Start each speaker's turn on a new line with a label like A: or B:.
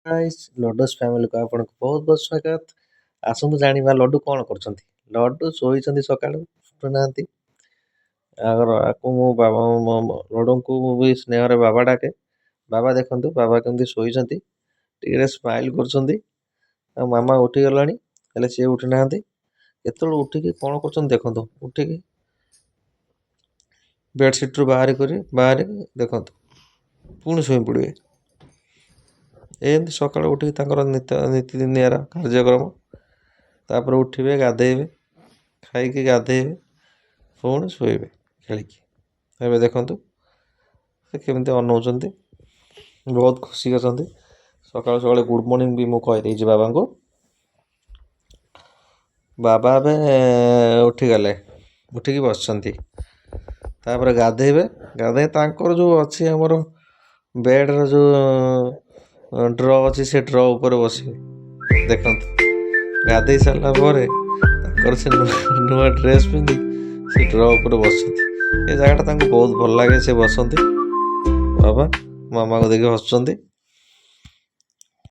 A: Guys, ଲଡୁସ୍ ଫ୍ୟାମିଲିକୁ ଆପଣଙ୍କୁ ବହୁତ ବହୁତ ସ୍ୱାଗତ। ଆସନ୍ତୁ ଜାଣିବା ଲଡୁ କ'ଣ କରୁଛନ୍ତି। ଲଡୁ ଶୋଇଛନ୍ତି, ସକାଳୁ ଉଠୁନାହାନ୍ତି। ଆକୁ ମୁଁ ବାବା, ଲଡୁଙ୍କୁ ମୁଁ ବି ସ୍ନେହରେ ବାବା ଡାକେ। ବାବା ଦେଖନ୍ତୁ, ବାବା କେମିତି ଶୋଇଛନ୍ତି, ଟିକେ ସ୍ମାଇଲ୍ କରୁଛନ୍ତି। ଆଉ ମାମା ଉଠିଗଲାଣି, ହେଲେ ସିଏ ଉଠିନାହାନ୍ତି। କେତେବେଳୁ ଉଠିକି କ'ଣ କରୁଛନ୍ତି ଦେଖନ୍ତୁ। ଉଠିକି ବେଡ଼ସିଟ୍ରୁ ବାହାରି କରି ବାହାରିକି ଦେଖନ୍ତୁ, ପୁଣି ଶୋଇପଡ଼ିବେ। ଏମିତି ସକାଳୁ ଉଠିକି ତାଙ୍କର ନିତ୍ୟ ନିତିଦିନିଆର କାର୍ଯ୍ୟକ୍ରମ। ତାପରେ ଉଠିବେ, ଗାଧେଇବେ, ଖାଇକି ଗାଧେଇବେ, ପୁଣି ଶୋଇବେ ଖେଳିକି। ଏବେ ଦେଖନ୍ତୁ ସେ କେମିତି ଅନଉଛନ୍ତି, ବହୁତ ଖୁସି ଅଛନ୍ତି। ସକାଳୁ ସକାଳୁ ଗୁଡ଼୍ ମର୍ଣ୍ଣିଂ ବି ମୁଁ କହିଦେଇଛି ବାବାଙ୍କୁ। ବାବା ଏବେ ଉଠିଗଲେ, ଉଠିକି ବସିଛନ୍ତି। ତାପରେ ଗାଧେଇବେ। ଗାଧେଇ ତାଙ୍କର ଯେଉଁ ଅଛି ଆମର ବେଡ଼୍ର ଯେଉଁ ଡ୍ର ଅଛି, ସେ ଡ୍ର ଉପରେ ବସିବେ। ଦେଖନ୍ତୁ, ଗାଧେଇ ସାରିଲା ପରେ ତାଙ୍କର ସେ ନୂଆ ଡ୍ରେସ୍ ପିନ୍ଧି ସେ ଡ୍ର ଉପରେ ବସିଛନ୍ତି। ଏ ଜାଗାଟା ତାଙ୍କୁ ବହୁତ ଭଲ ଲାଗେ, ସେ ବସନ୍ତି। ବାବା ମାମାକୁ ଦେଖି ହସୁଛନ୍ତି।